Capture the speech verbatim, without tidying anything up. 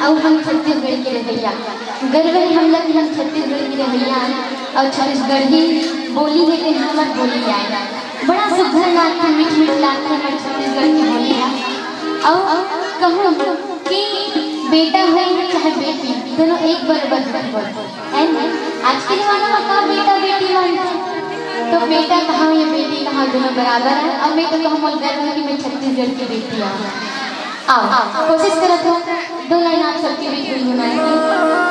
अउ हम छत्तीसगढ़ के रहइया। गर्व हे हमला कि हम छत्तीसगढ़ के रहइया अउ छत्तीसगढ़ी बोली हे ते हमर बोली आय। बड़ा सुघर लागथे, मीठ मीठ लागथे हमर छत्तीसगढ़ के बोली ह। अउ कहूँ कि बेटा होय चाहे बेटी, दोनों एक बरोबर होथे। है ना? आज के जमाना में का बेटा बेटी मानथे? तो बेटा कहाँ या बेटी कहाँ, दोनों बराबर हे। अउ मैं तो कहूँ, मोला गर्व हे कि मैं छत्तीसगढ़ की बेटी हूँ। आओ, कोशिश करत हूँ, दो लाइन आप सबके बीच गुनगुनाने की।